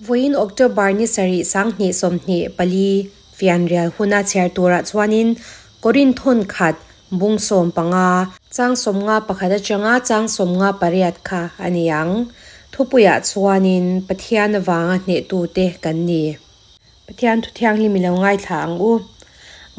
Vawiin October ni sarih 2024 fianrial huna chhiar turah chuanin Korinthon khat bung 15 chang 51 atanga chang 58 kha a ni ang. Thupuiah chuanin Pathian avanga hnehtute kan ni. Pathian thu thianghlim i lo ngaithla ang u.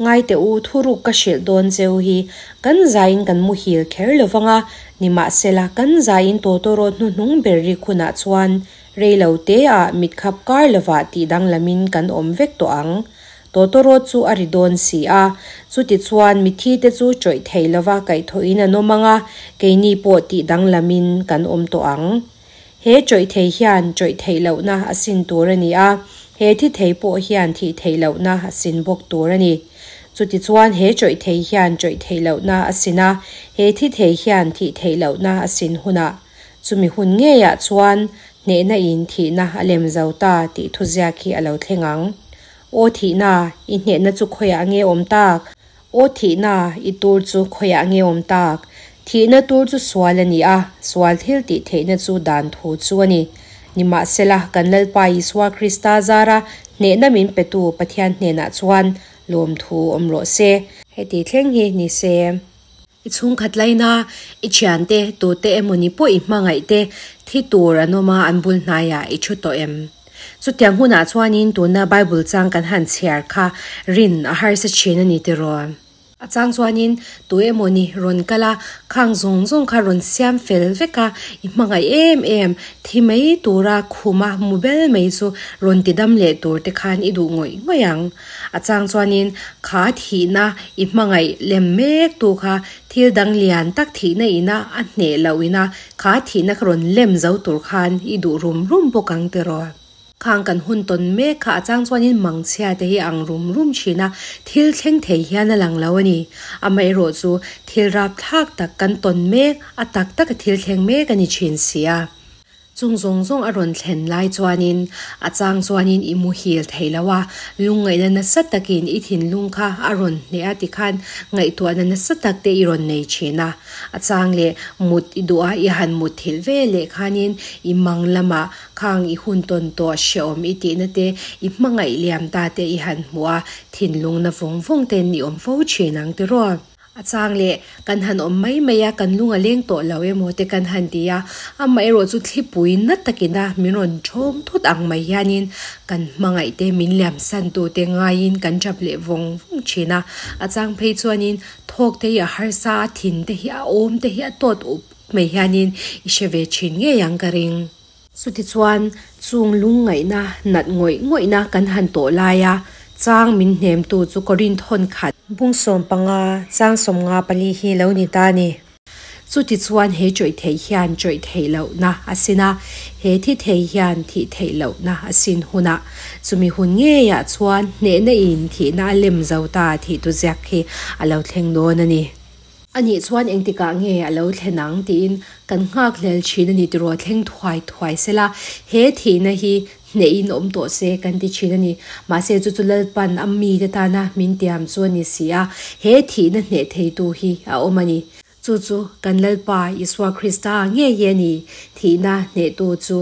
Ngaite u, thuruk ka hrilh dawn cheu hi kan zaiin kan muhil kher lo vang a, nimahsela kan zaiin tawtawrawt hnuhnung ber rik hunah chuan rei lo te ah mitkhap kar lovah tih danglamin kan awm vek tawh ang. Tawtawrawt chu a ri dawn si a, chuti chuan mithi te chu chawih thei lova kaihthawhin an awm ang a, keini pawh tih danglamin kan awm tawh ang. He chawih thei hian chawih theih lohna a sin tur a ni a, he thi thei pawh hian thih theih lohna a sin bawk tur a ni. Chutichuan he chawih thei hian chawih theih lohna a sin a, he thi thei hian thih theih lohna a sin hunah, chumi hun ngeiah chuan hnehna in thihna a lem zo ta tih thuziak hi a lo thleng ang. Aw thihna, i hnehna chu khawiah nge awm tak? Aw thihna, i tur chu khawiah nge awm tak? Thihna tur chu sual a ni a, sual thil tih theihna chu dan thu chu a ni. Nimahsela, kan Lalpa Isua Krista zara hnehna min petu Pathian hnenah chuan lawmthu awm rawh se. Heti thleng hi ni se. I chhungkhat laina, i thiante, tute emawni pawh i hmangaih te thi tur an awm a, an bul hnaiah i thu tawh em? Chutiang hunah chuanin tuna Bible chang kan han chhiar kha rin a harsa thin a ni tiraw? A chang chuanin tu emawni rawn kal a, khang zawng zawng kha rawn siam fel vek a, i hmangaih em em, thi mai tura khuma mu bel mai chu rawn ti dam leh tur te khan i duh ngawih ngawih ang. A chang chuanin kha thihna i hmangaih lem mek tu kha thil dang lian tak thihna ina a hneh loh ina kha thihna kha rawn lem zo tur khan i duh rum rum bawk ang tiraw. Khang kan hun tawn mek kha a chang chuanin mangchhia te hi ang rum rum thin a, thil thleng thei hian a lang lo a ni. Amaherawh chu thil rapthlak tak kan tawn mek, a tak taka thil thleng mek a ni thin si a. Chung zawng zawng a rawn thlen lai chuanin a chang chuanin i muhil thei lo a, lungngaihna nasa takin i thinlung kha a rawn hneh a tikhan ngaihtuahna nasa tak te i rawn nei thin a. A chang leh mut i duh a, i han mut thilh ve leh khanin i mang lamah khang i hun tawn tawh hrehawm i tihna te, i hmangaih liam ta te i han hmuh a, thinlung na vawng vawng ten i awm fo thin ang tiraw. A chang leh, kan han awm mai mai a, kan lung a leng tawh lo emaw te kan han ti a, amaherawh chu thlipui na takina min rawn thawm thut ang mai hianin kan hmangaih te min liamsan tu te ngaiin kan tap leh vawng vawng thin a. A chang phei chuanin thawk te hi a harsa a, thin te hi a awm te hi a tawt up mai hianin i hre ve thin ngei ang ka ring. Chutichuan, chung lungngaihna nat ngawih ngawihna kan han tawh laia chang min hnemtu chu Korinth hawn khat. Bung 15, chang 54 hi lo ni ta a ni. Chutichuan he chawih theih hian chawih theih lohna a sin a, he thi thei hian thih theih lohna a sin hunah chumi hun ngeiah chuan hnehna in thihna a lem zo ta thih tu ziak hi a lo thleng dawn a ni. A nih chuan engtikah nge a lo thlen ang tiin kan nghak hlel thin a ni tiraw thleng thuai thuai sela he thihna hi hnehin awm tawh se kan ti thin a ni. Mahse chu chu Lalpan a mite tana min tiam chu a ni si a, he thihna hneh theitu hi a awm a ni. Chu chu kan Lalpa Isua Krista ngei hi a ni, thihna hnehtu chu.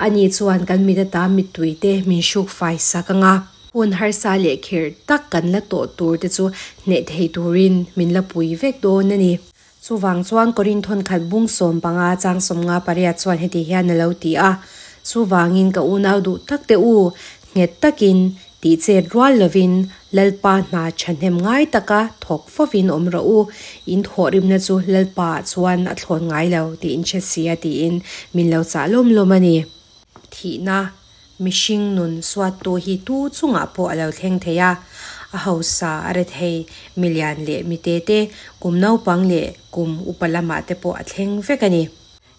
Ani chuan kan mit ata mittuite min hruk fai sak ang a. Hun harsa leh khirh tak kan la tawh tur te chu hneh thei turin min la pui vek dawn a ni. Chuvang chuan Korinthon khat bung 15 chang 58 chuan heti hian a lo ti a, Chuvangin ka unau duh tak te u, nghet takin, tih chet rual lovin, Lalpa hna thahnem ngai taka thawk fovin awm rawh u, in thawhrimna chu Lalpa ah chuan a thlawn ngai lo tiin hre si a tiin min lo chah lawm lawm a ni. Thihna. Mihring nun suattu hi tu chungah pawh a lo thleng thei a, a hausa, a rethei, milian leh mitete, kum naupang leh kum upa lamah te pawh a thleng vek a ni.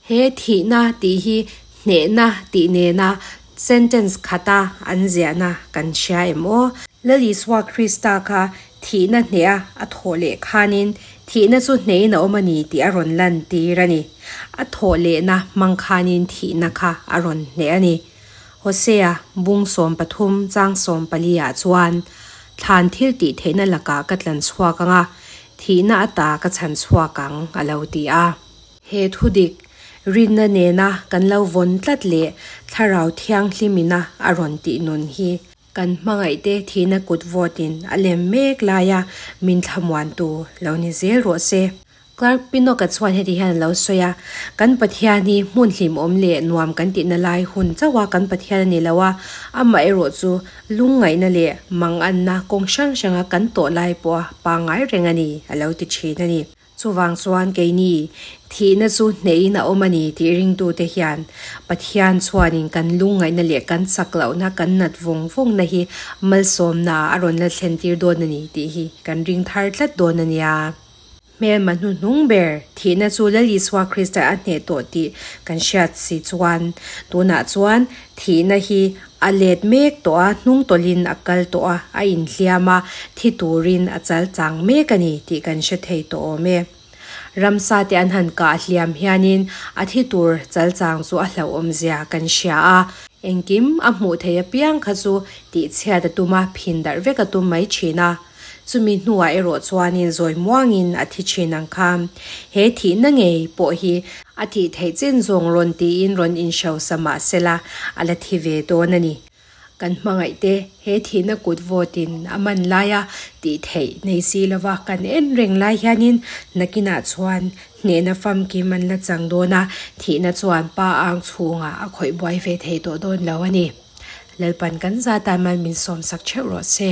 He thihna tih hi hnehna tih nena sentence khata an ziahna kan hria em aw? Lal Isua Krista kha thihna hneha a thawh leh khanin thihna chu hnehin a awm a ni tih a rawn lantir a ni. A thawh lehna hmang khanin thihna kha a rawn hneh a ni. Hosea bung 13 chang 14 ah chuan, Thlan thil tih theihna lakah ka tlan chhuak ang a, thihna ata ka chhan chhuak ang, a lo ti a. He thudik, Rinna nena kan lo vawn tlat leh Thlarau Thianghlimina a rawn tih nun hi kan hmangaihte thihna kut vawtin a lem mek laia min thlamuantu lo ni zel rawh se. Clark Pinnock-a chuan heti hian a lo sawi a, Kan Pathian hi hmun hlimawm leh nuam kan tihna lai hun chauha kan Pathian a ni lo a, amaherawh chu lungngaihna leh manganna kawng hrang hranga kan tawh lai pawha pangngai reng a ni, a lo ti thin a ni. Chuvang chuan keini thihna chu hnehin a awm a ni tih ringtute hian Pathian chuanin kan lungngaihna leh kan chak lohna, kan nat vawng vawngna hi malsawmnaah a rawn la thlentir dawn a ni tih hi kan ring thar tlat dawn a nia. Hmelma hnuhnung ber thihna chu Lal Isua Krista a hneh tawh tih kan hriat si chuan tunah chuan thihna hi a let mek tawh a, hnung tawlhin a kal tawh a, a inhliam a, thi turin a chal chang mek a ni tih kan hre thei tawh awm e. Ramsa te an han kah hliam hianin a thi tur chal chang chu a hlauhawmzia kan hria a, engkim a hmuh theih apiang kha chu tihchhiat a tum a, phin darh vek a tum mai thin a. Chumi hnuah erawh chuanin zawi muangin a thi thin ang kha. He thihna ngei pawh hi a thih theih chin zawng rawn tiin rawn inhrosa mah sela a la thi ve dawn a ni. Kan hmangaihte he thihna kut vawtin a man laia tih theih nei si lova kan en reng lai hianin nakinah chuan hnehna famkim an la chang dawn a, thihna chuan pa ang chhungah a khawih buai ve thei tawh dawn lo a ni. Lalpan kan zat a mal min sawmsak theuh rawh se.